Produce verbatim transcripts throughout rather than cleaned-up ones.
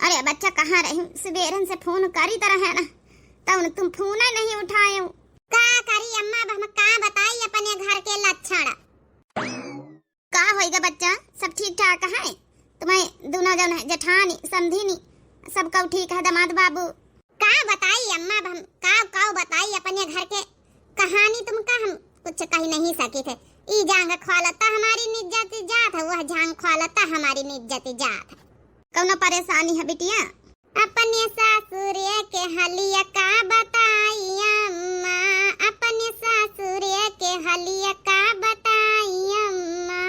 अरे बच्चा, कहाँ रही? सुबेरन से फोन करी त रहे ना, तब तुम फोन ही नहीं उठाए हो। का करी अम्मा, अब हम का बताई अपने घर के लक्षण। का होइगा बच्चा, सब ठीक ठाक है? तुम्हें दोनों जन है, जेठानी, समधिनी, सब कऊ ठीक है, दामाद बाबू? का बताई अम्मा, अब हम का, का बताई अपने घर के कहानी तुमका, हम कुछ कही नहीं सकी थे। ई जांग ख्वालता हमारी निज्जत जात है, वह जांग ख्वालता हमारी निज्जत जात है। कौनो परेशानी है बिटिया? अपने सासुरे के हलिया का बताई अम्मा, अपने सासुरे के हलिया का बताई अम्मा।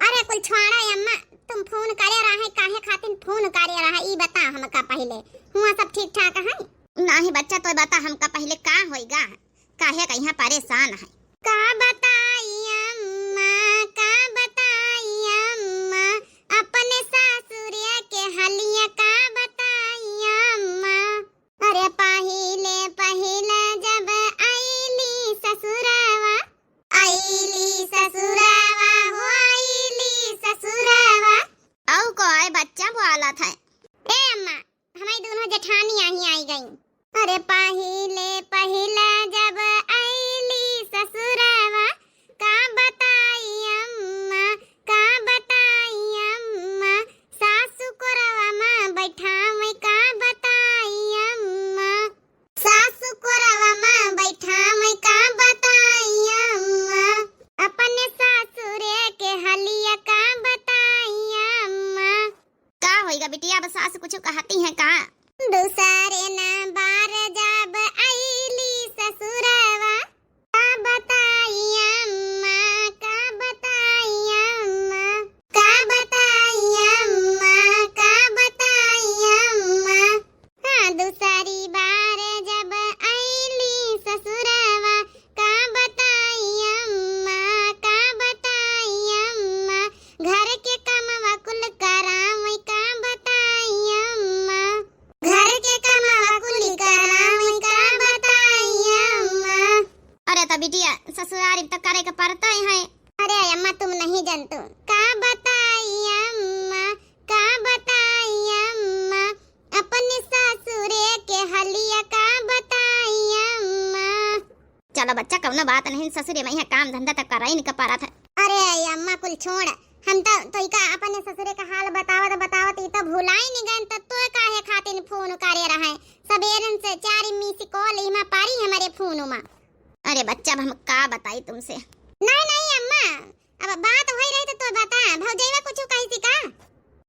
अरे कुल छोड़ा अम्मा, तुम फोन करे रहे, काहे खातिर फोन करे रहे, ई बता हमका पहिले। हुआ सब ठीक ठाक है? नाही बच्चा, तो बता हमका पहिले का होइगा, काहे का यहाँ परेशान है? का बताई अम्मा, का बताई अम्मा, अपने सासुरे के हलिया का बताई अम्मा। अरे पहिले पहिले जब आईली ससुरवा, आईली ससुरवा हो, आईली ससुरवा। औ को आए बच्चा बोलत है? ए अम्मा, हमारी दोनों जेठानी आही आई गई। अरे पहिले पहिले जब आईली ससुरवा, का बताई अम्मा, का बताई अम्मा, सासु कोरवा मा बैठावे का बताई अम्मा, सासु कोरवा मा बैठावे का बताई अम्मा, अपने सासुरे के हलिया का बताई अम्मा। का होइगा बिटिया, अब सास कुछ कहती हैं का? दूसरे ना बार जब आईली ससुरवा, का बताई अम्मा, का बताई अम्मा, का बताई अम्मा, का बताई अम्मा। हाँ, दूसरी बार जब आईली ससुरवा, का बताई अम्मा, का बताई अम्मा, घर के कमवा कुल करावे, का बताई अम्मा, घर के कमवा कुल करावे, का बताई अम्मा। अरे त बिटिया, ससुरारी त करे के पड़ता ही है। अरे अम्मा, तुम नहीं जानतो, का बताई अम्मा, का बताई अम्मा, अपने ससुरे के हलिया का बताई अम्मा। चलो बच्चा, कौनो बात नहीं, ससुरे में यहाँ काम धंधा तक कराई नहीं कर पारत है। अरे अम्मा, कुल छोड़, हम तो तोइका अपने ससुरे का हाल बतावत बतावत ई तो भुलाई नहीं गए, तो तोय काहे खातिर फोन करे रहे? सबेरन से चार मिस कॉल इमा पारी हमारे फोन में। अरे बच्चा, अब हम का बताई तुमसे? नहीं नहीं अम्मा, अब बात होई रही तो, तो बता, भौजैवा कुछ कही थी का?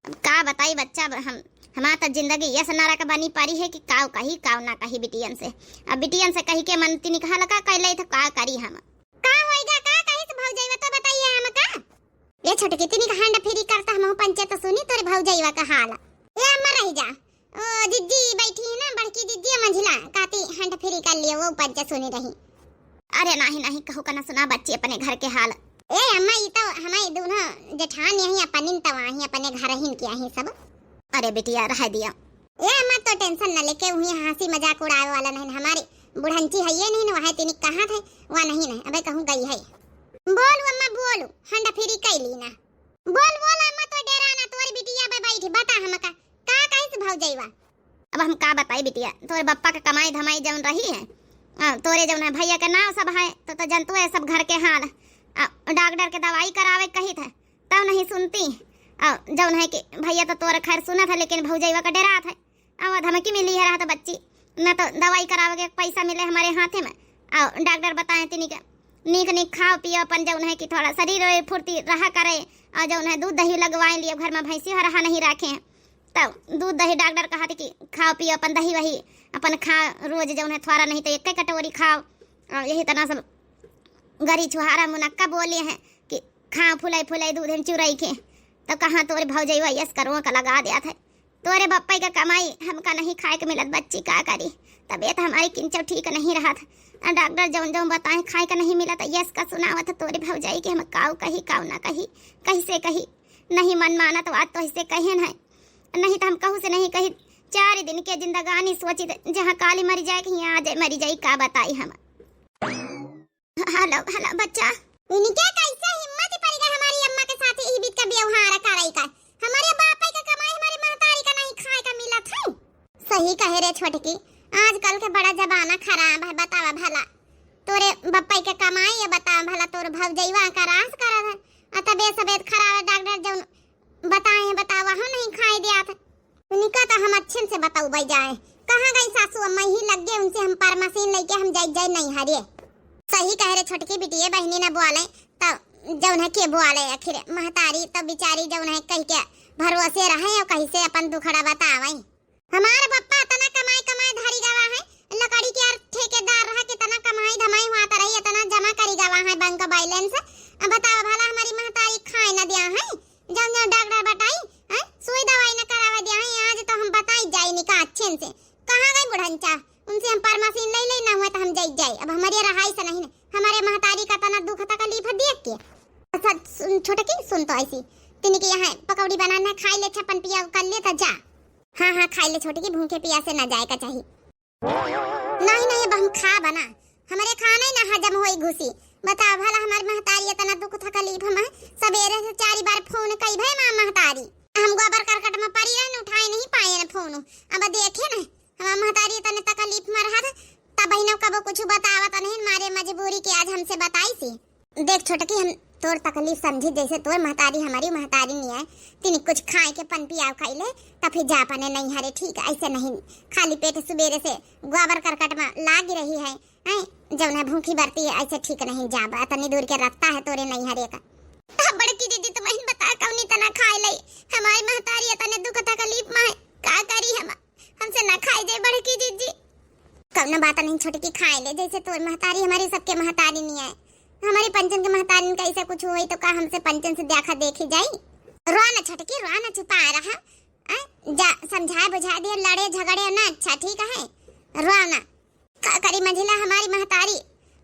अब का बताई बच्चा, अब हम, हमार त जिंदगी यस नरक बनी पड़ी है कि काव कही, काव ना कही बिटियन से। अब बिटियन से कही के मन तिनिक हल्का कैले तो का करी हम? का होइगा, का कही से भौजैवा तो बताइए हमका। ए छोटकी, तिनिक हंड फिरी करता, हमहू पंचे तो सुनी तोरे भौजैवा का हाल। ए अम्मा रह जा, ओ जिज्जी बैठी है ना, बड़की जिज्जी मंझिला, काती हंड फिरी कर लिए, वो पंचे सुनी रही। अरे नाही नाही, कहू का ना सुना बच्ची अपने घर के हाल। ए अम्मा, ई तो हमारी दोनों जेठान यही अपनिन तो आही, अपने घर हिन के आही सब। अरे बिटिया, रह दिया। ए अम्मा, तो टेंशन न लेके, वही हंसी मजाक उड़ावे वाला नहीं, हमारी बुढ़ंची है ये नहीं, वह तिनी कहाँ थे, वह नहीं नहीं, अबे कहूँ गई है। बोल अम्मा बोल, हंडा फिरी कैली ना। बोल बोल अम्मा, तो डेरा ना, तोरी बिटिया बे बैठी, बता हमका का कहिस भौजैवा? अब हम का बताई बिटिया, तोरे बप्पा के कमाई धमाई जौन रही है, आ, तोरे जौन है भैया के नाव सब है, तो, तो जनतु है सब घर के हाल। आ, डॉक्टर के दवाई करावे कही थे, तब नहीं सुनती। आ, जौन है कि भैया तो तोरे खैर सुनत है, लेकिन भौजैवा का डेरात है। आ, वो धमकी मिली है रहत बच्ची, न तो दवाई करावे के पैसा मिले हमारे हाथे में। आ, डॉक्टर बताए तिनी के नीक नीक खाओ पियो, अपन जौन है कि थोड़ा शरीर फुर्ती रहा करे, और जौन है दूध दही लगवाए लिए, घर में भैंसी रहा नहीं रखे। तब दूध दही डॉक्टर कहत कि खाओ पियो अपन दही वही, अपन खा रोज जौन है थोड़ा नहीं तो एक कटोरी खाओ। और यही तना सब गरी छुहारा मुनक्का बोले हैं कि खाओ फुलाई फुलाई दूध में चुराई के। तो कहाँ तोरे भौजैवा यस करुआ का लगा दिया था। तोरे बप्पा का कमाई हमका नहीं खाए के मिलत बच्ची, का करी? तबीयत हमारी किंचो ठीक नहीं रहत। आ डॉक्टर जौन जौन बताए खाए के नहीं मिलत, यस का सुनावत तोरे भौजाई के हम काऊ कही काऊ ना कही, कैसे कही? नहीं मन मानत बात तो ऐसे कहे न है, नहीं तो हम कहू से नहीं कही। चार दिन के जिंदगानी सोची त जहाँ काली मरी जाए, कहीं आ जाए मरी जाए, का बताई हम। हेलो, हेलो बच्चा। इनके कैसे हिम्मत पड़ गई हमारी अम्मा के साथ ई बीत का व्यवहार करे का? हमारे बाप के ठीक है रे छोटकी, आजकल के बड़ा जमाना खराब है। बतावा भला, तोरे बप्पई के कमाई है, बतावा भला, तोर भौजइवा का रास करत है, आ तबे सबेत खराब है, डॉक्टर जौन बताए हैं, बतावा, हम नहीं खाए दिया था। उनका तो हम अच्छे से बतौबै जाए। कहाँ गई सासू अम्मा? यही लग गए, उनसे हम परमसीन लेके हम जाई जाए नैहरे। सही कहे रे छोटकी बिटिया, बहिनी ना बोले तो जौन है के बोले, आखिर महतारी तो बिचारी जौन है कह के भरोसे रहे और कहीं से अपन दुखड़ा बतावे। हमार पप्पा इतना कमाई कमाई धरी गवा है, लकड़ी के यार ठेकेदार रहा, कितना कमाई धमाई हुआ तो रही, इतना जमा करी गवा है बैंक बैलेंस। अब बताओ भला, हमारी महतारी खाए न दिया है, जौन जौन डॉक्टर बताई, हैं, सुई दवाई न करावे दिया है। आज तो हम बताई जाई निका अच्छे से। कहाँ गई बुढ़ंचा? उनसे हम परमसीन ले ले, ना हुआ तो हम जाई जाई। अब हमारे रहाई से नहीं ना, हमारे महतारी का तना दुख तकलीफ देख के। अच्छा सुन छोटकी, सुन तो ऐसी, तिनके यहाँ पकौड़ी बनाना है, खाई ले, छप्पन पिया कर ले तो जा। हाँ हाँ, खाई ले छोटकी, भूखे पियासे ना जाए का चाही। नहीं नहीं, अब हम खा बना, हमारे खाना ही ना हजम होई घुसी। बताओ भला, हमारी महतारी इतना दुख तकलीफ में सबेरे से चार बार फोन कई भे माँ महतारी, हम गोबर करकट में पड़ी रहन, उठाए नहीं पाए न फोन। अब देखे न, हमार महतारी इतने तकलीफ में रहत, तब बहिनो कबो कुछ बतावत नहीं, मारे मजबूरी के आज हमसे बताई सी। देख छोटकी, हम तोर तकलीफ समझी, जैसे तोर महतारी हमारी महतारी नहीं है, तिनी कुछ खाए के पन पियाव खाई ले, तब फिर जा अपने नैहरे, ठीक है? ऐसे नहीं खाली पेट सुबेरे से गोबर करकट में लागी रही है, हैं? जौन है भूखी बरती है, ऐसे ठीक नहीं। जा, बा तनी दूर के रास्ता है तोरे नैहरे का। अब बड़की दीदी, तुम ही बता, कौनी तना खाए ले, हमारी महतारी इतने दुख तकलीफ में है, का करी हम? हमसे ना खाई जाए बड़की जीजी। कौनो बात नहीं छोटकी, खाए ले, जैसे तोर महतारी हमारी सबके महतारी नहीं है। हमारी पंचन के महतारी का ऐसा कुछ होई तो का हमसे पंचन से देखा देखी जाई? रो ना छोटकी, रो ना, चुपा रहा। आ, जा समझाए बुझाए दिए, लड़े झगड़े ना अच्छा, ठीक है? रो ना। का करी मंझिला, हमारी महतारी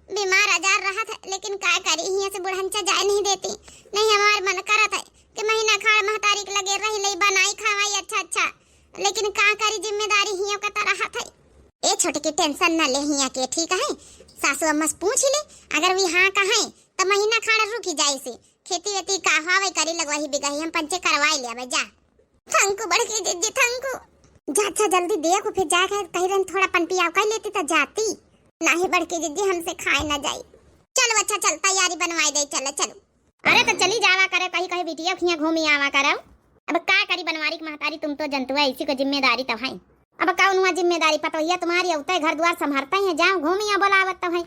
बीमार आजार रहत है, लेकिन का करी, हियां से बुढ़ंचा जाए नहीं देती। नहीं हमार मन करत है कि महीना खाड़ महतारी के लगे रही ले, बनाई खावाई अच्छा अच्छा, लेकिन का करी, जिम्मेदारी हियों का तरह है। ए छोटकी, टेंशन न ले हिया के, ठीक है? सासू अम्मा से पूछ ले, अगर वी हाँ कहे तो महीना खाड़ रुकी जाए से। खेती वेती का हवे करी, लगवाही बिगाही हम पंचे करवाई ले। अब जा। थैंक यू बड़की जिज्जी, थैंक यू। जा, अच्छा जल्दी देखो, फिर जाके कही रहन थोड़ा पन पियाव कर लेती तो जाती। नहीं बड़की जिज्जी, हमसे खाए ना जाई। चलो अच्छा चल, तैयारी बनवाई दे, चलो चलो। अरे तो चली जावा करे, कहीं कहीं बिटिया खिया घूमी आवा करो। अब का करी बनवारी के महतारी, तुम तो जनतुआ इसी को जिम्मेदारी तो है। अब कौन हुआ जिम्मेदारी, पतोहिया तुम्हारी अवते घर द्वार संभरते हैं, जाओ घूमी आ बोलावत तो है।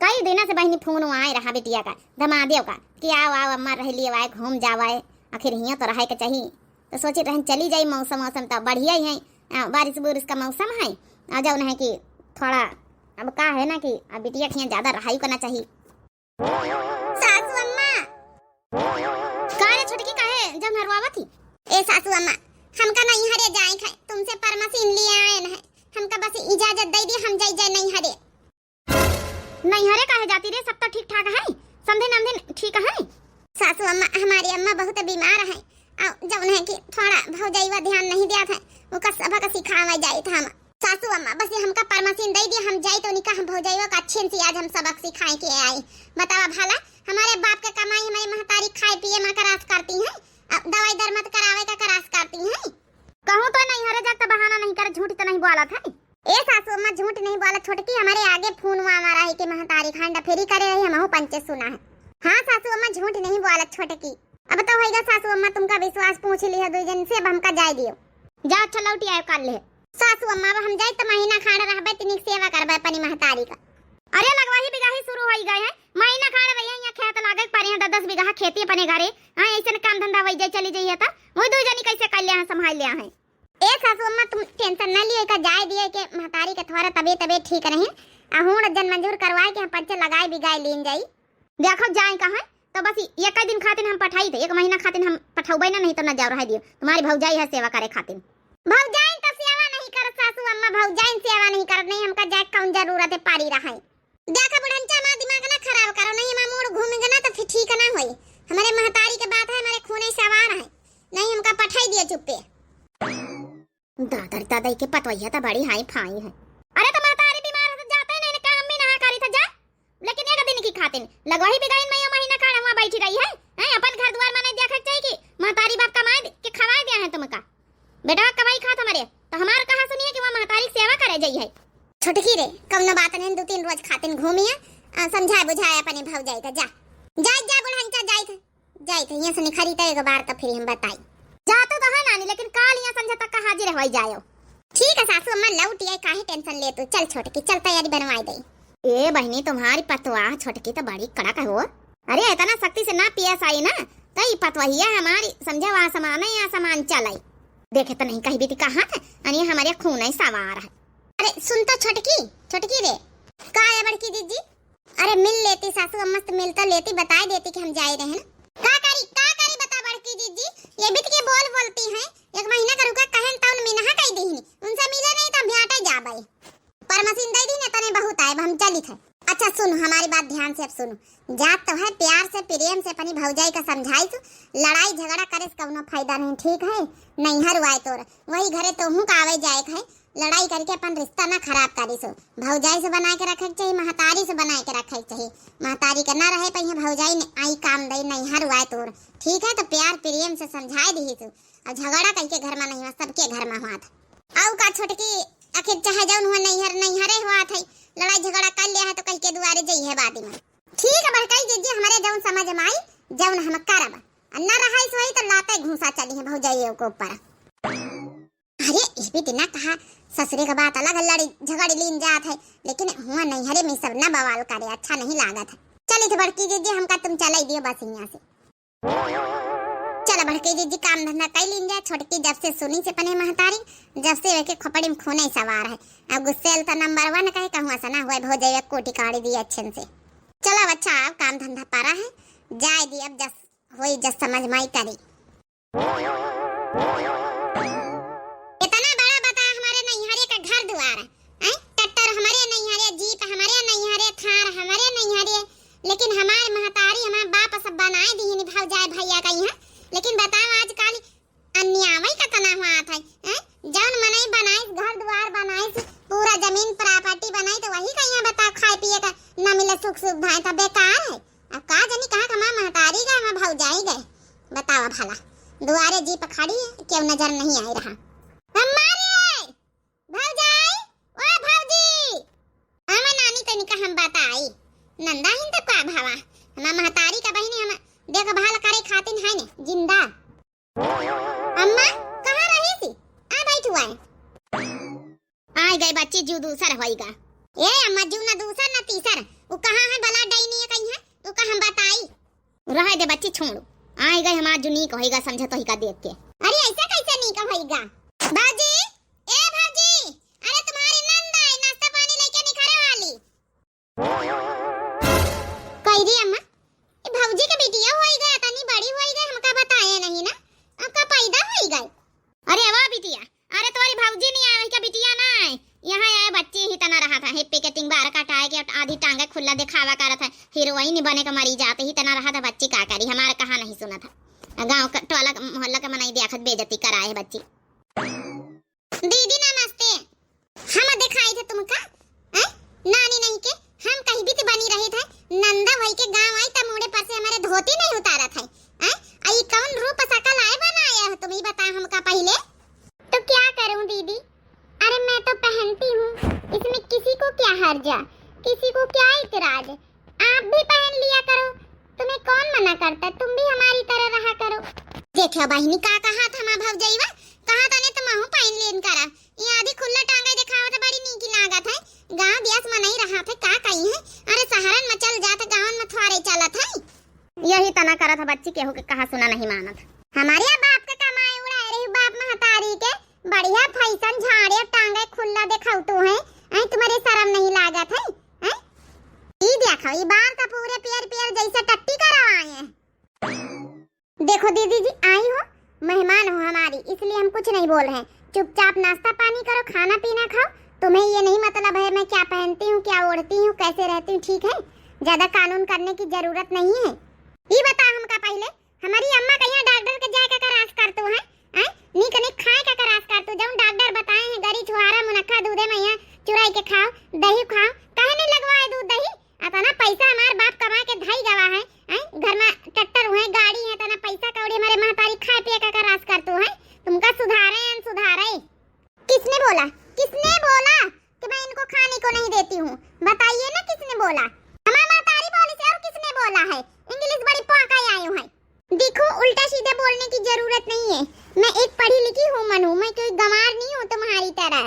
कई दिन से बहिनी फोन आए रहा बिटिया का, दमादियों का, कि आओ आओ अम्मा रह लिए आए, घूम जाओ आए, आखिर हियाँ तो रहे के चाहिए। तो सोचित रहन चली जाई, मौसम मौसम तो बढ़िया ही है, आ, बारिश बुरिश का मौसम है, आ जौन है कि थोड़ा अब का है ना कि अब बिटिया के हियाँ ज्यादा रहाई करना चाहिए। सासू अम्मा। का रे छोटकी, काहे जब नरवावत ही? ए सासू अम्मा, हमका नैहरे जाए के है, तुमसे परमसीन लिए आए हैं, हमका बस इजाजत दे दी, हम जाई जाए नैहरे। नैहरे काहे जाती रे, सब तो ठीक ठाक है, समधिन अमधिन ठीक है। सासू अम्मा, हमारी अम्मा बहुत बीमार है, और जौन है कि थोड़ा भौजैया ध्यान नहीं दिया था, ओका सबक सिखावे जाइत हम। सासू अम्मा, बस ये हमका परमसीन दे दिया, हम जाई तो निका हम भौजैया का अच्छे से आज हम सबक सिखाए के आई। बतावा भला, हमारे बाप के कमाई हमारी महतारी खाए पिए मा करास करती है, अब दवाई दरमत करावे का करास करती है। कहूँ तो नैहरे जात बहाना नहीं कर, झूठ तो नहीं बोलत है। ए सासू अम्मा, झूठ नहीं बोला छोटकी, हमारे आगे फोन हुआ हमारा है कि महतारी खांडा फेरी करे रही, हमहू पंचे सुना है। हाँ सासू अम्मा, झूठ नहीं बोला छोटकी। अब तो होइगा सासू अम्मा, तुमका विश्वास पूछ लिया दुई जन से, अब हमका जाए दियो। जा अच्छा लौटी आयो काल ले। सासू अम्मा, अब हम जाए तो महीना खाड़ रहबे, तिनिक सेवा करबे अपनी महतारी का। अरे लगवाही बिगाही शुरू होई गए है, महीना खाड़ रही है, यहाँ खेत लागे परे हैं, दस दस बीघा खेती अपने घरे। हाँ, ऐसे काम धंधा वही जाए चली जाइए तो वही दो जनी कैसे कर लिया है, संभाल लिया है। ए सासू अम्मा, तुम टेंशन न लिए, का जाए दिए के महतारी के थोड़ा तबीयत तबीयत ठीक नहीं, अहूण जन मंजूर करवाए के हम पंचे लगाए बिगाए लीन जाई। देखो जाए कहाँ, तो बस एक दिन खातिर हम पठाई थे, एक महीना खातिर हम पठौबे ना, नहीं तो न जाओ रह दियो, तुम्हारी भौजाई है सेवा करे खातिर। भौजाई तो सेवा नहीं करत सासू अम्मा, भौजाई सेवा नहीं करत, नहीं हमका जाए कौन जरूरत है पारी रहे। देखा बुढ़ंचा, हमारा दिमाग ना खराब करो, नहीं हमारा मूड घूमेगा ना तो फिर ठीक ना होई। हमारे महतारी के बात है, हमारे खूने सवार है, नहीं हमका पठाई दिया चुप्पे। दादा रे दादा, के पतवैया तो बड़ी हाई फाई है। अरे तो महतारी बीमार है तो जाते ही नहीं ना, काम भी ना करी था जा, लेकिन एक दिन की खातिन लगवाही बिगाइन में ये महीना खाड़ हुआ बैठी रही है, हैं? अपन घर द्वार में नहीं देखा चाहिए कि महतारी बाप कमाए दे, के खवाए दिया है तुमका। बेटवा कमाई खात हमारे, तो हमार कहा सुनिए कि वहाँ महतारी खातिन घूमिया, आ, समझाए बुझाए अपने भौजाई का, जा। जाइत जा बुढ़नचा, जाइत है, जाइत है, यहाँ से निखरी तो एक बार तो फिर हम बताई। जातो तो है नानी, लेकिन काल यहाँ संझा तक का हाजिर होई जायो। ठीक है सासू अम्मा, लौट आई, काहे tension ले तू। चल छोटकी, चल तैयारी बनवाई दे। ए बहिनी, तुम्हारी पतवाह छोटकी तो बड़ी कड़क है हो। अरे इतना सख्ती से ना पेश आई ना, तो ई पतवहिया हमारी समझा आसमान है, आसमान चलाई। देखे तो नहीं कही बीती कहाँ थे, अरे हमारे खून है सवार है। अरे सुन तो छोटकी, छोटकी रे, का है बड़की जीजी? अरे मिल लेती सासू अम्मा से, मिल तो लेती, बताए देती कि हम जाए रहे ना। का करी, का करी बता बड़की जीजी, ये बीत के बोल बोलती हैं, एक महीना का रुका कहन तौन मिनहा कही दीहनी, उनसे मिले नहीं तो हम भेंटे जाबे। परमसिन दे दीहनी तने बहुत आए, अब हम चलित है। अच्छा सुनो हमारी बात ध्यान से, अब सुनो, जात तो है प्यार से प्रेम से अपनी भौजाई का समझाई तू, लड़ाई झगड़ा करे से कौनो फायदा नहीं, ठीक है? नैहर वाए तोर, वही घरे तोहू का आवे जाए के है, लड़ाई करके अपन रिश्ता ना खराब करी सो। भौजाई से बनाए के रखे के चाहिए, महतारी से बनाए के रखे के चाहिए। महतारी के ना रहे पइहे भौजाई ने आई काम दई नैहर हुआ तोर। ठीक है, तो प्यार प्रेम से समझाए दी तू। अब झगड़ा कई के घर में नहीं हुआ, सबके घर में हुआ था। आऊ का छोटकी, आखिर चाहे जौन हुआ नैहर, नैहरे हुआ था, लड़ाई झगड़ा कर लिया है तो कई के दुआरे जई है बाद में। ठीक है बड़काई जीजी, हमारे जौन समझ में आई, जौन हम करब, और न रहाई सोई तो लाते घूसा चली है भौजाई के ऊपर। अरे, ये भी दिना कहा, ससुरे का बात अलग है, लड़ी झगड़ी लीन जात है, लेकिन हुआ नैहरे में सब ना बवाल करे, अच्छा नहीं लागत है। चली तो बड़की जीजी, हमका तुम चलाई दियो बस यहाँ से। चला बड़की जीजी, काम धंधा कई लीन जाए। छोटकी जब से सुनी से अपने महतारी, जब से वेके खोपड़ी में खूने सवार है। अब गुस्सेल तो नंबर वन का है, कहूँ ऐसा ना हुआ भौजाई कोटी काढ़ी दी अच्छे से। चला अब अच्छा, अब काम धंधा पारा है, जाए दी अब जस होई जस समझ माई करी। इतना बड़ा बता हमारे नैहरे का घर दुआर, हैं? ट्रैक्टर हमारे नैहरे, जीप हमारे नैहरे, थार हमारे नैहरे, लेकिन हमारे महतारी, हमारे बाप सब बनाए दीहनी भौजाई भैया का यहाँ। लेकिन बताओ आजकल अन्याय कतना हुआ था, हैं? जौन मनई बनाइस, घर दुआर बनाइस, पूरा जमीन प्रॉपर्टी बनाई, तो वही का यहाँ बताओ खाए पिए का न मिले, सुख सुविधाएं तो बेकार है। अब का जानी कहाँ का हमार महतारी गए, हमार भौजाई गए। बतावा भला, दुआरे जीप खड़ी है, केहू नजर नहीं आई रहा। अम्मा रे, भौजाई, ओ भौजी, हमार नानी तनिका हम बताई। नंदा हिन तो का भावा, हमार महतारी का बहिनी हम देखभाल करे खातिन है ने, जिंदा। अम्मा, कहाँ रही थी? आ बैठ हुआ है। आइ गए बच्ची, जू दूसर होइगा। ए अम्मा, जू ना दूसर ना तीसर, वो कहाँ है भला डैनी है कहीं है, तो का हम बताई? रहे दे बच्ची, छोड़ो। आइ गए हमार जू नीक होइगा, समझे तो ही का देख के। अरे ऐसा कैसे नीक होइगा? बाजी, ए बाजी, अरे तुम्हारी नंद आई, नाश्ता पानी लेके निखरे वाली। कही दी अम्मा, ए भौजी के बिटिया होई गए, तनी बड़ी होई गए, हमका बताए नहीं ना, हमका पैदा होई गए। अरे वाह बिटिया, अरे तोरी भौजी नहीं आए, वही का बिटिया ना आए, यहाँ आए बच्ची ही तना रहा था, हिप्पी के टिंग बार कटाए के आधी टांगे खुला दिखावा करत है, हीरोइन बने का मरी जाते ही तना रहा था, बच्ची का करी, हमारा कहा नहीं सुना था, गाँव का टोला मोहल्ला का मनई देखत बेइज्जती कराए है बच्ची। दीदी नमस्ते। हम दिखाई थे तुमका, हैं? नानी नहीं के, हम कहीं भी तो बनी रही थे, नंदा वही के गाँव आई त मुड़े पर से हमारे धोती नहीं उतारा था, हैं? आ ई कौन रूप सकल आए बनाया हो तुम, ई बता हमका पहले। तो क्या करूं दीदी, अरे मैं तो पहनती हूँ, इसमें किसी को क्या हर्जा, किसी को क्या इतराज, आप भी पहन लिया करो, तुम्हें कौन मना करता है, तुम भी हमारी तरह रहा करो। देखो बहिनी, का कहा था हमार भौजैया, कहा था ने तुम आहू पहन लेन करा, ये आधी खुला टांगे दिखावत बड़ी नीकी लागत है, गाँव दियास मनई रहा थे, का कही है, अरे शहरन में चल जात, गाँवन में थोड़े चलत है। यही तना करत है बच्ची, केहू के कहा सुना नहीं मानत। हमारे बाप के कमाई उड़ाए रही, बाप महतारी के, बढ़िया फैशन झाड़े टांगे खुला दिखाऊ तू है, ऐ तुम्हारे शर्म नहीं लागत है, हैं? ई देखो, ई बार तो पूरे पियर पियर जैसे टट्टी करवाए हैं। देखो दीदी जी, आई हो, मेहमान हो हमारी, इसलिए हम कुछ नहीं बोल रहे हैं। चुपचाप नाश्ता पानी करो, खाना पीना खाओ। तुम्हें ये नहीं मतलब है मैं क्या पहनती हूँ, क्या ओढ़ती हूँ, कैसे रहती हूँ, ठीक है? ज्यादा कानून करने की जरूरत नहीं है। ई बता हमका पहले, हमारी अम्मा कहिया डॉक्टर के जाए का करास करतू है, हैं? नीक नीक खाए का करास करतू, जौन डॉक्टर बताए हैं, गरी, छुहारा, मुनक्खा, दूधे मैया चुराई के खाओ, दही खाओ, काहे नहीं लगवाए दूध दही? अतना पैसा हमार बाप कमा के धई गवा है, हैं? घर में ट्रैक्टर हुए, गाड़ी है, अतना पैसा कौड़ी हमारे महतारी खाए पिए का करास करतू है, तुमका सुधारे अन सुधारे। किसने बोला, किसने बोला कि मैं इनको खाने को नहीं देती हूँ? बताइए ना, जरूरत नहीं है। मैं एक पढ़ी लिखी हूँ मनु, मैं कोई गंवार नहीं हूँ तुम्हारी तरह।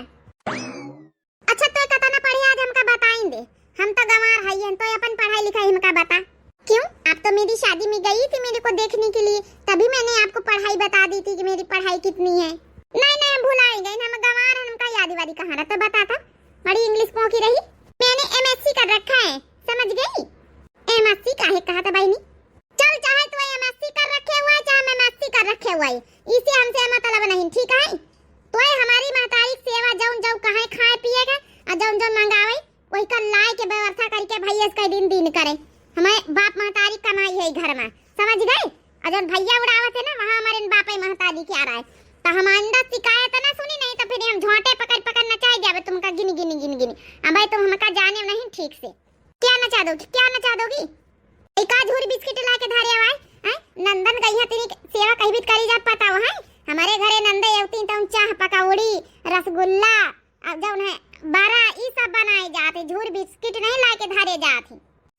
अच्छा, तो कतना पढ़े आज हमका बताइन दे, हम तो गंवार हई हैं, तो अपन पढ़ाई लिखाई हमका बता। क्यों, आप तो मेरी शादी में गई थी मेरे को देखने के लिए, तभी मैंने आपको पढ़ाई बता दी थी कि मेरी पढ़ाई कितनी है। नहीं नहीं, हम भुलाई गए, हम गंवार हैं, हमका याद वादी कहाँ रहता, बता था। बड़ी इंग्लिश पोंकी रही। मैंने एमएससी कर रखा है, समझ गई? एमएससी काहे कहा था बहिनी? चल, चाहे तू एमएससी कर रखे हुआ है, चाहे एमएससी कर रखे हुआ है, इसे हमसे मतलब नहीं, ठीक है? तो ये हमारी महतारी की सेवा, जौन जौन कहे खाए पिए के, और जौन जौन मंगावे, वही का लाए के व्यवस्था करके भैया इसका दिन दिन करे। हमारे बाप महतारी कमाई है घर में, समझ गए? और जौन भैया उड़ावत है ना, वहाँ हमारे बाप महतारी क्या रहा है, तो हम आइंदा शिकायत ना सुनी, नहीं तो फिर हम झोंटे पकड़ पकड़ नचाए जावे तुमका गिनी गिनी गिनी गिनी। अब भाई, तुम हमका जाने नहीं ठीक से। क्या नचा दोगी, क्या नचा दोगी? ए का झूर बिस्किट ला के धारे आवाए, हैं? नंदन गई है तेरी सेवा कहीं भी करी जात पता हो, हैं? हमारे घरे नंदे अवती तउन चाह पकौड़ी, रसगुल्ला, अब जौन है बरा, ई सब बनाए जात है, झूर बिस्किट नहीं ला के धारे जात है।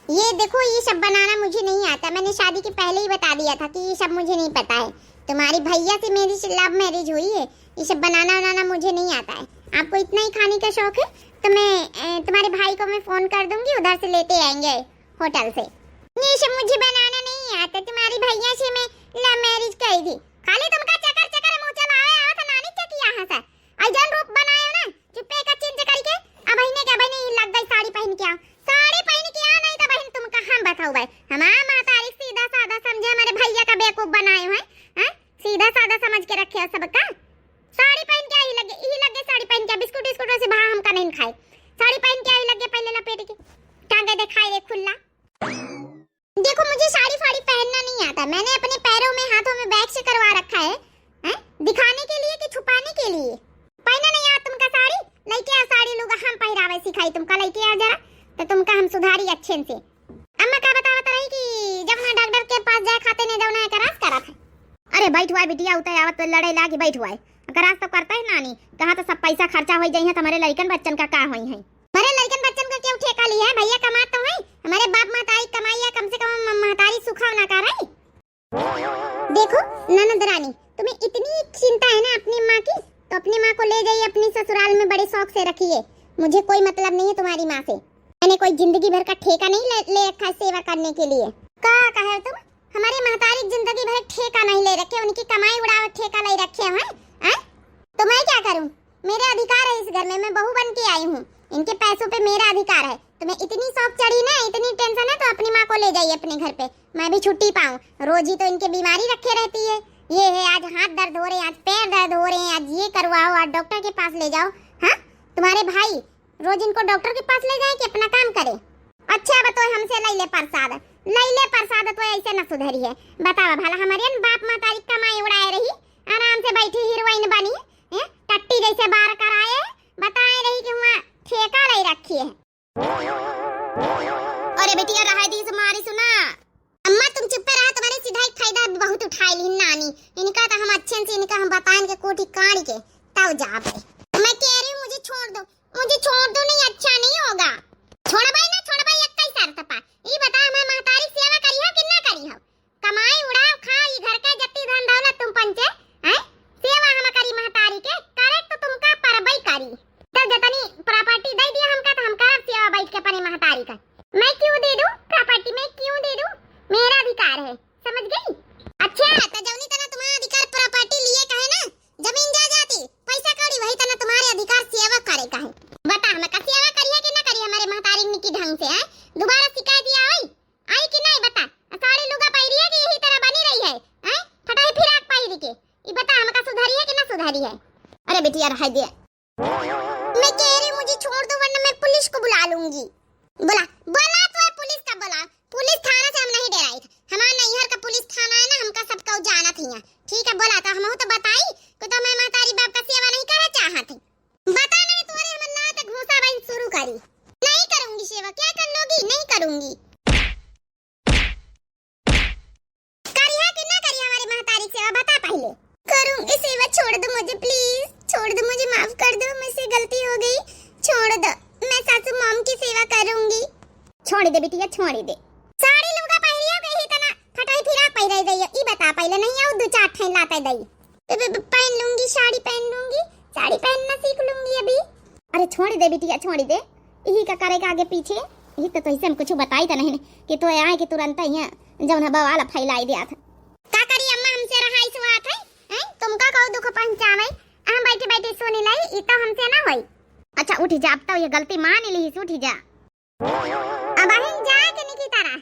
ये देखो, ये सब बनाना मुझे नहीं आता, मैंने शादी के पहले ही बता दिया था कि ये सब मुझे नहीं पता है। तुम्हारी भैया से मेरी लव मैरिज हुई है, ये सब बनाना बनाना मुझे नहीं आता है। आपको इतना ही खाने का शौक है तो मैं, अ, तुम्हारे भाई को मैं फोन कर दूंगी, उधर से लेते आएंगे होटल से। ये सब मुझे बनाना नहीं आता, तुम्हारी भैया से मैं लव मैरिज करी थी। खाली तुमका चकर चकर मुँह चलावे आवत है नानी चकिया हंसा। आई जौन रूप बनाए हो ना, चुप्पे का चिंच करके, अब बहिने के बहिने ही लग गई साड़ी पहन के आओ, साड़ी पहन के आओ, नहीं तो बहिन तुमका हम बताओ भाई, हमार महतारी सीधा साधा समझे, हमारे भैया का बेवकूफ बनाए हुए हैं, सीधा साधा समझ के रखे हो सबका। साड़ी पहन के आई लगे, यही लगे साड़ी पहन के, बिस्कुट बिस्कुट से भा हमका नहीं खाए, साड़ी पहन के आई लगे पहले लपेट के, टांगे दिखाई दे खुल्ला। देखो, मुझे साड़ी फाड़ी पहनना नहीं आता, मैंने अपने पैरों में, हाथों में वैक्स करवा रखा है, हैं? दिखाने के लिए कि छुपाने के लिए? पहना नहीं आता तुमका साड़ी, लइके आ साड़ी लुगा, हम पहिरावे सिखाई तुमका, लइके आ जरा, तो तुमका हम सुधारी अच्छे से। अम्मा का बतावत रही कि जब ना डॉक्टर के पास जाए खाते ने जब ना करास करत है। अरे बैठ हुआ बिटिया, उतर आवत तो लड़े लागी, बैठ हुआ। करास तो करता है नानी, कहाँ तो सब पैसा खर्चा हो जाई है, तुम्हारे लड़कन बच्चन का का होई है? हमारे लड़कन बच्चन का क्यों ठेका लिया है? भैया कमात तो है, हमारे बाप महतारी कमाई है, कम से कम हम महतारी सुखाव ना कर रही। देखो ननद रानी, तुम्हें इतनी चिंता है ना अपनी माँ की, तो अपनी माँ को ले जाइए अपनी ससुराल में, बड़े शौक से रखिए। मुझे कोई मतलब नहीं है तुम्हारी माँ से। मैंने कोई जिंदगी भर का ठेका नहीं ले, ले रखा है सेवा करने के लिए। का कहे तुम? हमारे महतारी जिंदगी भर ठेका नहीं ले रखे, उनकी कमाई उड़ावे ठेका ले रखे हैं, हैं? तो मैं क्या करूं? मेरे अधिकार है इस घर में, मैं बहू बन के आई हूँ, इनके पैसों पे मेरा अधिकार है। तुम्हें इतनी शौक चढ़ी ना, इतनी टेंशन है, तो अपनी माँ को ले जाइए अपने घर पे, मैं भी छुट्टी पाऊँ। रोज ही तो इनके बीमारी रखे रहती है, ये है आज हाथ दर्द हो रहे, आज पैर दर्द हो रहे हैं, आज ये करवाओ, आज डॉक्टर के पास ले जाओ। हाँ, तुम्हारे भाई रोज इनको डॉक्टर के पास ले जाए कि अपना काम करे? अच्छा, अब तो हमसे लई ले प्रसाद, लई ले प्रसाद, तो ऐसे न सुधरी है। बतावा भला, हमारे न बाप महतारी कमाई उड़ाए रही, आराम से बैठी हीरोइन बनी, हैं? टट्टी जैसे बार कराए, बताए रही कि वहाँ ठेका ले रखी है। अरे बेटिया, रहा दी से मारी सुना। अम्मा, तुम चुप्पे रहा, तुम्हारे सीधा एक फायदा बहुत उठाए ली नानी। इनका तो हम अच्छे से, इनका हम बताएं के कोठी काढ़ के, तब जाबे। मैं कह रही हूँ, मुझे छोड़ दो, मुझे छोड़ दो, नहीं अच्छा नहीं होगा। छोड़बाई ना छोड़बाई, एक ही शर्त पा। ई बता, हमार महतारी सेवा करी हो कि ना करी हो? कमाई उड़ाव खा, ई घर का जत्ती धन दौलत तुम पंचे, हैं? सेवा हम करी महतारी के, करे तो तुमका परबई करी। तो जतनी प्रॉपर्टी दे दिया हमका, तो हम करब सेवा बैठ के अपने महतारी का। मैं क्यों दे दूं प्रॉपर्टी, मैं क्यों दे दूं? मेरा अधिकार है, समझ गई? अच्छा, तो जौनी तना तुम्हारा अधिकार प्रॉपर्टी लिए कहे ना, जमीन जायदाद, पैसा कौड़ी, वही तना तुम्हारे अधिकार सेवा करे का है। बता, हम का सेवा करिए कि ना करिए हमारे महतारी की ढंग से, हैं? दोबारा शिकायत या आई, आई कि नहीं बता? साड़ी लुगा पहिरी है कि यही तरह बनी रही है, हैं? फटाई फिराक पहिरी के। ई बता, हम का सुधारी है कि ना सुधारी है? अरे बेटिया, रह दे। मैं कह रही हूँ, मुझे छोड़ दो, वरना मैं पुलिस को बुला लूंगी। बोला, बोला तो है, पुलिस का बोला। पुलिस थाना से हम नहीं डराई था। हमारा नैहर का पुलिस थाना है ना, हमका सबका जानत हिया। ठीक है, बोला तो हम तो बताई कि तो मैं महतारी बाप का सेवा नहीं करे चाहत है। बता नहीं तोरे हम लात घूसा बहन शुरू करी। नहीं करूंगी सेवा, क्या कर लोगी? नहीं करूंगी। करिहा कि ना करिहा हमारे महतारी सेवा, बता पहले। करूंगी सेवा, छोड़ दो मुझे please, छोड़ दो मुझे, माफ कर दो, मुझसे गलती हो गई, छोड़ दो, मैं सासू मॉम की सेवा करूंगी। छोड़ दे बिटिया, छोड़ दे। साड़ी लुगा पहिरिया के ही तना फटाई फिराक पहिराई गई, ई बता पहले, नहीं आओ दो चार ठे लाते दई। प-, प-, प-, पहन लूंगी, साड़ी पहन लूंगी, साड़ी पहनना सीख लूंगी अभी। अरे छोड़ दे बिटिया, छोड़ दे, यही का करे का आगे पीछे, यही तो तोहसे हम कुछ बताई त नहीं कि तो आए कि तुरंत यहाँ जौन है बवाल फैलाई दिया था। का करी अम्मा, हमसे रहाई सुहात है, हैं? तुमका कहू दुख पहुँचावे, हम बैठे बैठे सुनी लाई, ई तो हमसे ना होई। अच्छा उठ जा, अब तो ये गलती मान ली, उठ जा। अब अहिन जाए के निकी तरह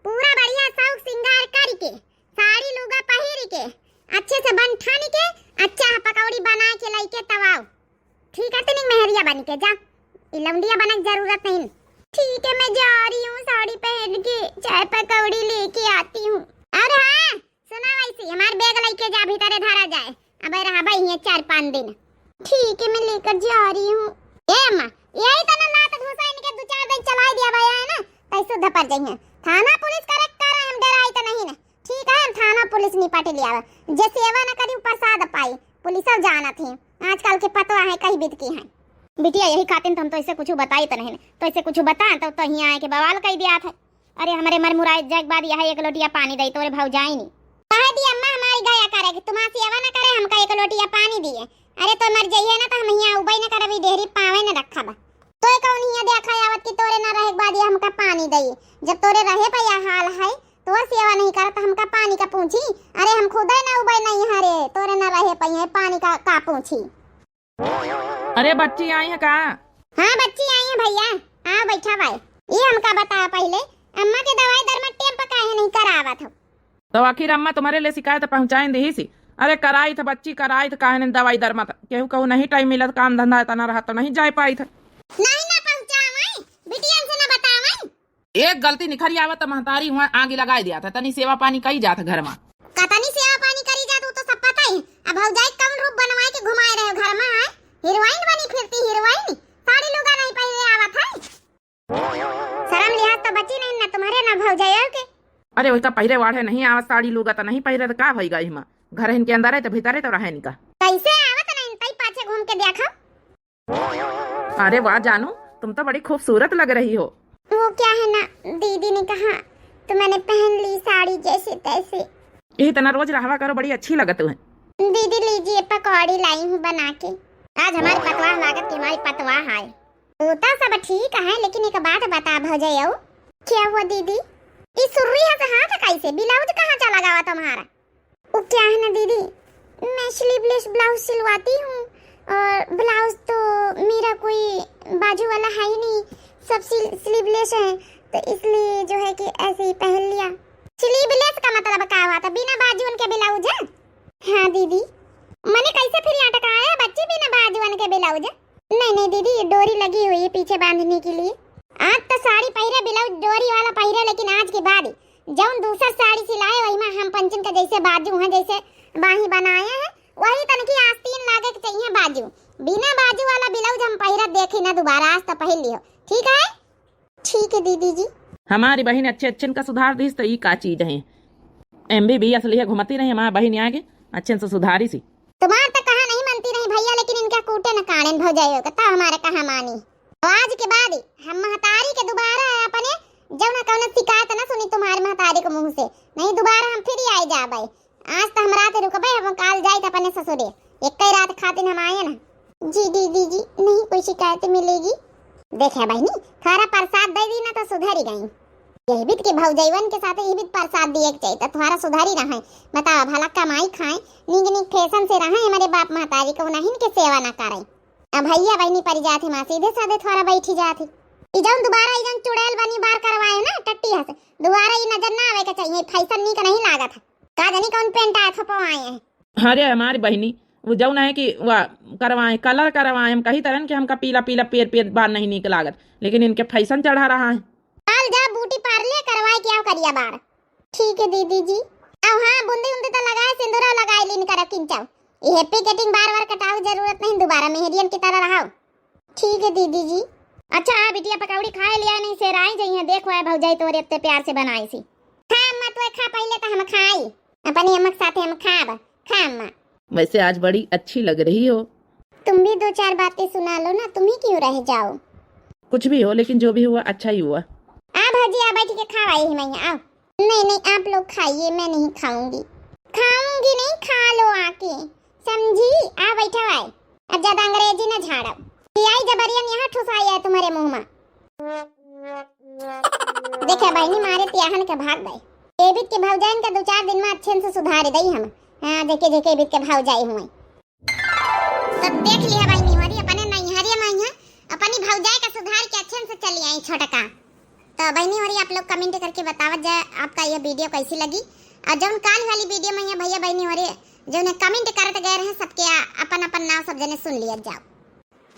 पूरा बढ़िया शौक सिंगार करी के, साड़ी लुगा पहिरी के, अच्छे से बन ठानी के, अच्छा पकौड़ी बना के लाई के तब आओ। ठीक है, तनिक मेहरिया बन के जा, ई लौंडिया बने के जरूरत नहीं। ठीक है, मैं जा रही हूँ, साड़ी पहन के चाय पकौड़ी लेके आती हूँ। अरे हाँ, सुना वैसी, हमार बैग लेके जा, भीतरे धरा जाए, अब रहबे हियाँ चार पाँच दिन। ठीक है, मैं लेकर जा रही हूँ। ए अम्मा, यही तना लात घुसा इनके दो चार दिन चलाई दिया भैया है ना, तैसो धपर जइहे। थाना पुलिस करे करे हम डराई त नहीं ना। ठीक है, हम थाना पुलिस निपट लिया। जे सेवा न करी, ऊ प्रसाद पाई। पुलिस अब जानत ही, आजकल के पतवा है, कई बित की है। बिटिया, यही खातिर तो हम तोहसे कुछ बताई त नहीं, तोहसे कुछ बताएं तो, तो हियाँ आए के बवाल कई दिया था। अरे हमरे मर मुराए जाए के बाद यह एक लोटिया पानी दई तोरे भौजाई नी। कह दी अम्मा हमारी गया करे कि तुम्हार सेवा न करे, हमका एक लोटिया पानी दिए। अरे तो मर जाइए ना तो हम हियाँ उबई न करब, ई डेहरी पावे न रखब। तोय कौन हियाँ देखा आवत कि तोरे ना रहे के बाद ये हमका पानी दई? जब तोरे रहे पे यह हाल है, तोर सेवा नहीं करत, हमका पानी का पूछी? अरे हम खुदे ना उबई नहीं हरे, तोरे ना रहे पे ये पानी का, का पूछी? अरे बच्ची आई है का? हाँ बच्ची आई है भैया, आओ बैठा भाई। ये हमका बता पहले, अम्मा के दवाई दरमा टेम पर काहे नहीं करावत हो? तो आखिर अम्मा तुम्हारे लिए शिकायत पहुँचाइन दिहिसी। अरे कराई थ बच्ची, कराई थ, काहे नहीं दवाई दरमा? केहू कहू नहीं टाइम मिलत, काम धंधा इतना रहा तो नहीं जाए पाई थ। नहीं ना पहुँचावई, बिटियन से ना बतावई। एक गलती निखरी आवत त महतारी हुआ आगी लगाए दिया था, तनी सेवा पानी कई जात घर मा। कतनी सेवा पानी करी जात, उ तो सब पता ही। अब भौजाई कौन रूप बनवाए के घुमाए रहे घर मा, हैं? हीरोइन बनी फिरती, हीरोइन। साड़ी लुगा नहीं पहने आवत है। शर्म लिहाज तो बची नहीं ना तुम्हारे ना भौजाइयों के। अरे वही का पहिरे वाढ़े नहीं आवत, साड़ी लुगा तो नहीं पहिरे तो का होई गई हिमा? घर इनके अंदर है तो भीतर है तो रहे निका। कैसे आवत नहीं, तई पाछे घूम के देखो। अरे वाह जानू, तुम तो बड़ी खूबसूरत लग रही हो। वो क्या है ना, दीदी ने कहा तो मैंने पहन ली साड़ी जैसे तैसे। यही तना रोज रहवा करो, बड़ी अच्छी लगत है। दीदी लीजिए पकौड़ी लाई हूँ बना के। आज हमारी पतवाह लागत कि हमारी पतवाह आए। वो तो सब ठीक है, लेकिन एक बात बता भौजाई, क्या हुआ दीदी? ये सुर्री है से हाथ कैसे, ब्लाउज कहाँ चला गवा तुम्हारा? वो क्या है ना दीदी, मैं स्लीवलेस ब्लाउज सिलवाती हूँ और ब्लाउज तो मेरा कोई बाजू वाला है ही नहीं, सब स्ली-, स्लीवलेस है, तो इसलिए जो है कि ऐसे ही पहन लिया। स्लीवलेस का मतलब का हुआ था? बिना बाजू उनके ब्लाउज है? हाँ दीदी। मने कैसे फिर यहाँ टकाया बच्ची बिना बाजू उनके ब्लाउज? नहीं नहीं दीदी, ये डोरी लगी हुई है पीछे बांधने के लिए। आज तो साड़ी पहिरे ब्लाउज डोरी वाला पहिरे, लेकिन आज के बाद जौन दूसर साड़ी सिलाए वही में हम पंचन का जैसे बाजू हैं, जैसे बाही बनाए हैं, वही तनकी आस्तीन लागे के चाहिए बाजू। बिना बाजू वाला ब्लाउज हम पहिरत देखी ना दोबारा, आज तो पहिर लियो, ठीक है? ठीक है दीदी जी। हमारी बहिन अच्छे अच्छे इनका सुधार दीस तो ई का चीज है? एमबीबीएस लिए घुमती रही हमारी बहिन आगे, अच्छे से सुधारी सी। तुम्हार तो कहा नहीं मनती रही भैया, लेकिन इनका कूटे न काड़ेन भौजाइयों का, तब हमारे कहा मानी। तो आज के बाद हम महतारी के दोबारा अपने जौन कौनो शिकायत न सुनी तुम्हारे महतारी के मुंह से, नहीं दोबारा हम फिर ही आए जाबे। आज तो हम रात रुकबे, हम काल जाइत अपने ससुरे, एक ही रात खातिर हम आए ना। जी दीदी जी, नहीं कोई शिकायत मिलेगी। देखे बहिनी, थोड़ा प्रसाद दे दी ना तो सुधरी गई। यही बीत के भौजैवन के साथ यही बीत प्रसाद दिए के चाहिए, तो थोड़ा सुधरी रहे। बतावा भला कमाई खाए, नीक नीक फैशन से रहे, हमारे बाप महतारी को नहीं के सेवा ना करे। अब भैया बहिनी परी जात ही माँ, सीधे साधे थोड़ा बैठी जात ही। ई जौन दोबारा ई जौन चुड़ैल बनी बार करवाए ना टट्टी हस, दोबारा ई नजर ना आवे के चाहिए, फैशन नीक नहीं लागत है। का जानी कौन पेंट आए थपवाए हैं। अरे हमारी बहिनी, वो जौन है कि वह करवाए, कलर करवाए, हम कही तरन कि हमका पीला पीला पेर पेर बार नहीं नीक लागत, लेकिन इनके फैशन चढ़ा रहा है। काल जा ब्यूटी पार्लर करवाए के आओ करिया बार। ठीक है दीदी जी। अब हाँ, बूंदी उंदी तो लगाए, सिंदूरा लगाए लीन करो किंचाओ। ये हैप्पी कटिंग बार बार कटाओ, जरूरत नहीं, दोबारा मेहरियन की तरह रहो। ठीक है दीदी जी। अच्छा हाँ बिटिया, पकौड़ी खाए लिया, नहीं सेराई जइहे, देखो आए भौजाई तोरे इतने प्यार से बनाई सी। खा अम्मा, तू खा पहले तो हम खाई, अपनी अम्मा के साथ हम खाब। खा अम्मा। वैसे आज बड़ी अच्छी लग रही हो। तुम भी दो चार बातें सुना लो ना, तुम ही क्यों रह जाओ? कुछ भी हो, लेकिन जो भी हुआ अच्छा ही हुआ। आ भौजी, आ बैठ के खावा यही मैया, आओ। नहीं नहीं, आप लोग खाइए, मैं नहीं खाऊंगी। खाऊंगी। कि नहीं, खा लो आके, समझी? आ बैठा है, अब ज्यादा अंग्रेजी न झाड़ो। कि आई जबरियन यहाँ ठुसाई है तुम्हारे मुंह में। देखे बहिनी, मारे तियाहन के भाग गए। केबित के भौजाइन का दो चार दिन में अच्छे से सुधार दई हम। हाँ, देखे, देखे केबित के भौजाई हुए। तब देख लिया बहिनी होरी, अपने नैहरिया में यहाँ अपनी भौजाई का सुधार के अच्छे से चली आई छोटका। तो बहिनी होरी, आप लोग comment करके बतावत जाए आपका यह video कैसी लगी। और जौन काल वाली video में यहाँ भैया बहिनी होरी जौन comment करत गए रहे, सबके आ-, अपन अपन नाम सब जने सुन लिया जाओ।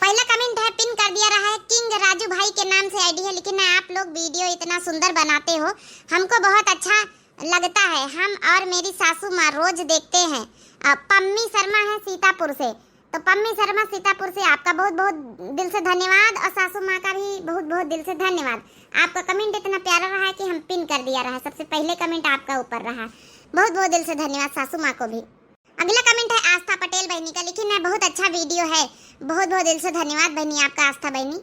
पहला comment है, pin कर दिया रहा है, किंग राजू भाई के नाम से ID है, लेकिन आप लोग video इतना सुंदर बनाते हो, हमको बहुत अच्छा लगता है। हम और मेरी सासू माँ रोज देखते हैं। अ, पम्मी शर्मा है सीतापुर से, तो पम्मी शर्मा सीतापुर से आपका बहुत बहुत दिल से धन्यवाद और सासू माँ का भी बहुत बहुत दिल से धन्यवाद। आपका comment इतना प्यारा रहा है कि हम pin कर दिया रहा, सबसे पहले comment आपका ऊपर रहा। बहुत बहुत दिल से धन्यवाद सासू माँ को भी। अगला comment है आस्था पटेल बहिनी का, लिखिन है, बहुत अच्छा video है। बहुत बहुत दिल से धन्यवाद बहिनी आपका आस्था बहिनी।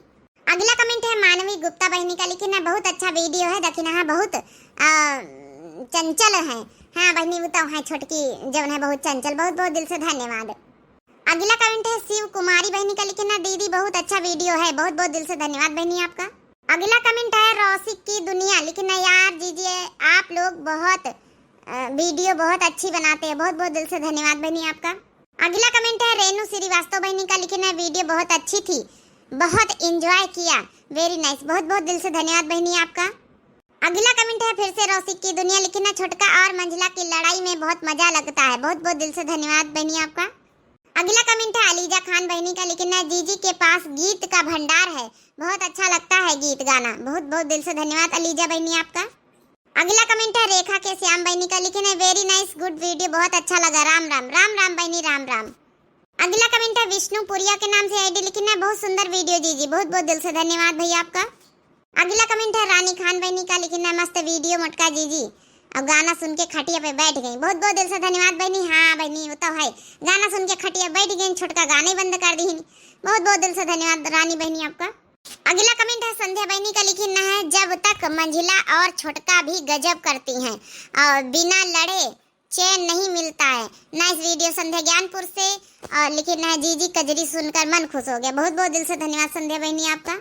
अगला comment है मानवी गुप्ता बहिनी का, लिखिन है, बहुत अच्छा video है, दखिन है बहुत, आ, चंचल है। हाँ बहिनी, वो तो है छोटकी जौन है बहुत चंचल। बहुत बहुत दिल से धन्यवाद। अगला comment है शिव कुमारी बहिनी का, लिखिन है, दीदी बहुत अच्छा video है। बहुत बहुत दिल से धन्यवाद बहिनी आपका। अगला comment है रौशिक की दुनिया, लिखिन है, यार जीजी आप लोग बहुत, अ, video बहुत अच्छी बनाते हैं। बहुत बहुत दिल से धन्यवाद बहिनी आपका। अगला comment है रेणु श्रीवास्तव बहिनी का, लिखिन है, video बहुत अच्छी थी, बहुत enjoy किया। Very nice, बहुत बहुत दिल से धन्यवाद बहिनी आपका। अगला comment है फिर से रौशिक की दुनिया, लिखिन है, छोटका और मंझला की लड़ाई में बहुत मजा लगता है। बहुत बहुत दिल से धन्यवाद बहिनी आपका। अगला comment है अलीजा खान बहिनी का, लिखिन है, जीजी के पास गीत का भंडार है, बहुत अच्छा लगता है गीत गाना। बहुत बहुत दिल से धन्यवाद अलीजा बहिनी आपका। अगला comment है रेखा के श्याम बहिनी का, लिखिन है, very nice, good video, बहुत अच्छा लगा। राम राम, राम राम बहिनी, राम राम। अगला comment है विष्णुपुरिया के नाम से ID, लिखिन है, बहुत सुंदर video जीजी। बहुत बहुत दिल से धन्यवाद भैया आपका। अगला comment है रानी खान बहिनी का, लिखिन है, मस्त video मोटका जीजी, अब गाना सुन के खटिया पे बैठ गई। बहुत बहुत दिल से धन्यवाद बहिनी। हाँ बहिनी, वो तो है, गाना सुन के खटिया बैठ गई, छोटका गाने बंद कर दी। बहुत बहुत दिल से धन्यवाद रानी बहिनी आपका। अगला comment है संध्या बहिनी का, लिखिन है, जब तक मंझिला और छोटका भी गजब करती हैं और बिना लड़े चैन नहीं मिलता है। Nice video संध्या ज्ञानपुर से। और लिखिन है, जीजी कजरी सुनकर मन खुश हो गया। बहुत बहुत दिल से धन्यवाद संध्या बहिनी आपका।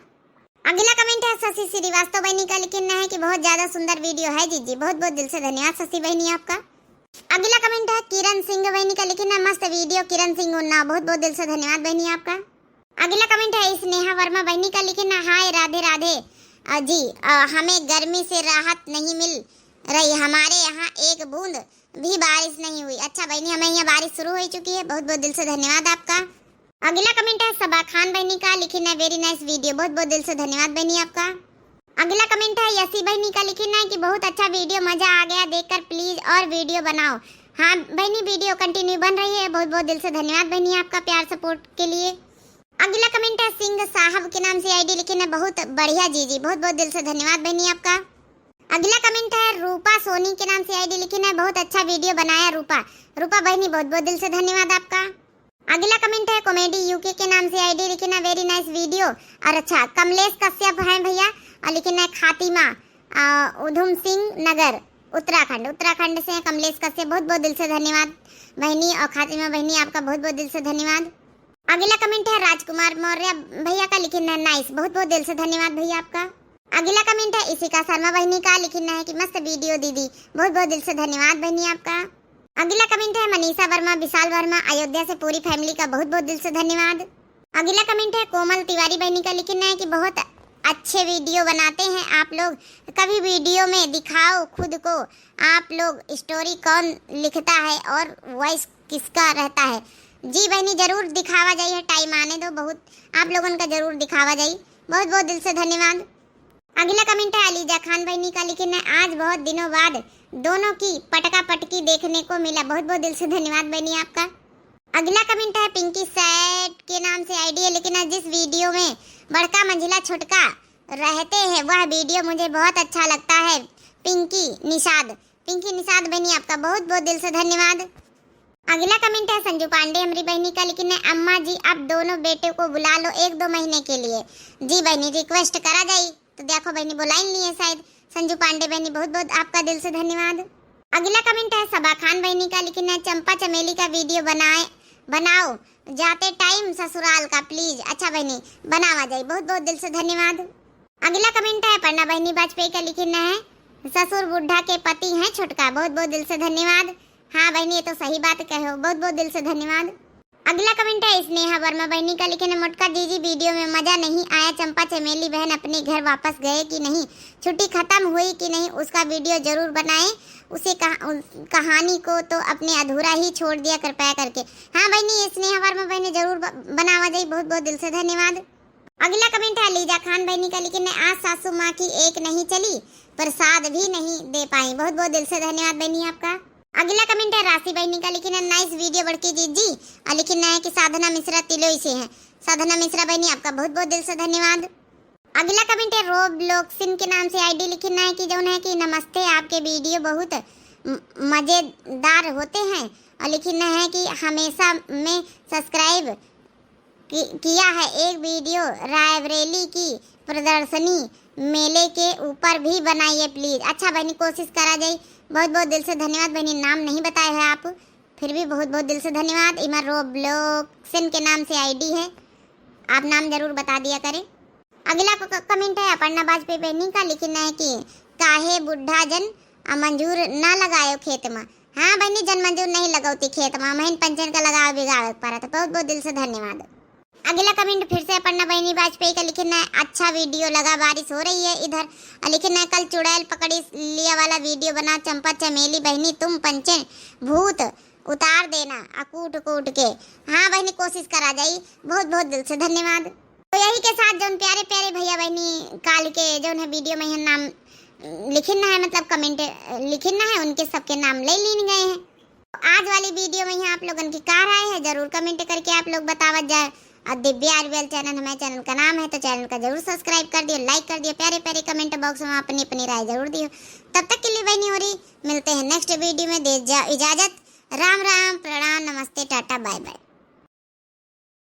अगला comment है शशि श्रीवास्तव बहिनी का, लिखिन है कि बहुत ज्यादा सुंदर video है जीजी। बहुत बहुत दिल से धन्यवाद शशि बहिनी आपका। अगला comment है किरण सिंह बहिनी का, लिखिन है, मस्त video किरण सिंह उन्नाव। बहुत बहुत दिल से धन्यवाद बहिनी आपका। अगला comment है स्नेहा वर्मा बहिनी का, लिखिन है, हाय राधे राधे। अ, जी, अ, हमें गर्मी से राहत नहीं मिल रही, हमारे यहाँ एक बूंद भी बारिश नहीं हुई। अच्छा बहिनी, हमें यहाँ बारिश शुरू हो चुकी है। बहुत बहुत दिल से धन्यवाद आपका। अगला comment है सबा खान बहिनी का, लिखिन है, very nice video। बहुत बहुत दिल से धन्यवाद बहिनी आपका। अगला comment है यसी बहिनी का, लिखिन है कि बहुत अच्छा video, मजा आ गया देखकर, please और video बनाओ। हाँ बहिनी, video continue बन रही है। बहुत बहुत दिल से धन्यवाद बहिनी आपका प्यार support के लिए। अगला comment है सिंह साहब के नाम से ID, लिखिन है, बहुत बढ़िया जीजी। बहुत बहुत दिल से धन्यवाद बहिनी आपका। अगला comment है रूपा सोनी के नाम से ID, लिखिन है, बहुत अच्छा video बनाया रूपा। रूपा बहिनी, बहुत बहुत दिल से धन्यवाद आपका। अगला comment है comedy UK के नाम से ID, लिखिन है, very nice video। और अच्छा, कमलेश कश्यप हैं भैया, और लिखिन है खातिमा, अ, उधम सिंह नगर, उत्तराखंड। उत्तराखंड से हैं कमलेश कश्यप, बहुत बहुत दिल से धन्यवाद बहिनी। और खातिमा बहिनी, आपका बहुत बहुत दिल से धन्यवाद। अगला comment है राजकुमार मौर्य भैया का, लिखिन है, nice, बहुत बहुत दिल से धन्यवाद भैया आपका। अगला comment है इशिका शर्मा बहिनी का, लिखिन है कि मस्त video दीदी, बहुत बहुत दिल से धन्यवाद बहिनी आपका। अगला comment है मनीषा वर्मा, विशाल वर्मा, अयोध्या से पूरी family का बहुत बहुत दिल से धन्यवाद। अगला comment है कोमल तिवारी बहिनी का, लिखिन है कि बहुत अच्छे video बनाते हैं आप लोग, कभी video में दिखाओ खुद को, आप लोग story कौन लिखता है और voice किसका रहता है। जी बहिनी, जरूर दिखावा जाई है, time आने दो, बहुत आप लोगन का जरूर दिखावा जाई। बहुत बहुत दिल से धन्यवाद। अगला comment है अलीजा खान बहिनी का, लिखिन है, आज बहुत दिनों बाद दोनों की पटका पटकी देखने को मिला। बहुत बहुत दिल से धन्यवाद बहिनी आपका। अगला comment है पिंकी सैट के नाम से ID है, लिखिन है, जिस video में बड़का मंझिला छोटका रहते हैं, वह video मुझे बहुत अच्छा लगता है। पिंकी निषाद, पिंकी निषाद बहिनी, आपका बहुत बहुत दिल से धन्यवाद। अगला comment है संजू पांडे हमरी बहिनी का, लिखिन है, अम्मा जी आप दोनों बेटे को बुला लो एक दो महीने के लिए। जी बहिनी, request करा जाई। तो देखो बहिनी, बुलाइन लिए शायद संजू पांडे बहिनी, बहुत बहुत आपका दिल से धन्यवाद। अगला comment है सबा खान बहिनी का, लिखिन है चंपा चमेली का video बनाए, बनाओ जाते time ससुराल का please। अच्छा बहिनी, बनावा जाई, बहुत बहुत दिल से धन्यवाद। अगला comment है अपर्णा बहिनी वाजपेयी का, लिखिन है ससुर बुढ़ा के पति हैं छोटका, बहुत बहुत दिल से धन्यवाद। हाँ बहिनी, ये तो सही बात कहो, बहुत बहुत दिल से धन्यवाद। अगला comment है स्नेहा वर्मा बहिनी का, लिखिन है मोटका जीजी video में मजा नहीं आया, चंपा चमेली बहन अपने घर वापस गए कि नहीं, छुट्टी खत्म हुई कि नहीं, उसका video जरूर बनाएं, उसे कहा-, उस कहानी को तो अपने अधूरा ही छोड़ दिया कृपया करके। हाँ बहिनी, स्नेहा वर्मा बहिनी जरूर ब-, बनावा जाई, बहुत बहुत दिल से धन्यवाद। अगला comment है अलीजा खान बहिनी का, लिखिन है आज सासू माँ की एक नहीं चली, प्रसाद भी नहीं दे पाई। बहुत बहुत दिल से धन्यवाद बहिनी आपका। अगला comment है राशि बहिनी का, लिखिन है nice video बड़की जीजी, और लिखिन है कि साधना मिश्रा तिलोई से हैं। साधना मिश्रा बहिनी आपका बहुत बहुत दिल से धन्यवाद। अगला comment है रोब लोकसिन के नाम से ID, लिखिन है कि जौन है कि नमस्ते, आपके video बहुत म-, मजेदार होते हैं, और लिखिन है कि हमेशा में subscribe कि-, किया है एक video रायबरेली की प्रदर्शनी मेले के ऊपर भी बनाइए please। अच्छा बहिनी, कोशिश करा जाई। बहुत बहुत दिल से धन्यवाद बहिनी, नाम नहीं बताए हैं आप, फिर भी बहुत बहुत दिल से धन्यवाद। इमा रोब लोकसिन के नाम से ID है, आप नाम जरूर बता दिया करें। अगला क-, क-, comment है अपर्णा वाजपेयी बहिनी का, लिखिन है कि काहे बुढ़ा जन आ मंजूर ना लगायो खेत मा। हाँ बहिनी, जन मंजूर नहीं लगौती खेत मा, महीन पंचन का लगावे बिगावे के परत। बहुत बहुत दिल से धन्यवाद। अगला comment फिर से अपर्णा बहिनी वाजपेयी का, लिखिन है अच्छा video लगा, बारिश हो रही है इधर। आ लिखिन है कल चुड़ैल पकड़ी लिया वाला video बना, चंपा चमेली बहिनी तुम पंचन भूत उतार देना आ कूट कूट के। हाँ बहिनी, कोशिश करा जाई। बहुत बहुत दिल से धन्यवाद। तो यही के साथ जौन प्यारे प्यारे भैया बहिनी काल के जौन है video में यहाँ नाम लिखिन है, मतलब comment लिखिन है, उनके सबके नाम ले लीन गए हैं। आज वाली video में यहाँ आप लोगन की का राय है, जरूर comment करके आप लोग बतावत जाए। और दिव्या आरबीएल channel हमारे channel का नाम है, तो channel का जरूर subscribe कर दियो, like कर दियो, प्यारे प्यारे comment box में अपनी अपनी राय जरूर दियो। तब तक के लिए बहिनी हो रही, मिलते हैं next video में, दे जा इजाजत। राम राम, प्रणाम, नमस्ते, टाटा, bye bye।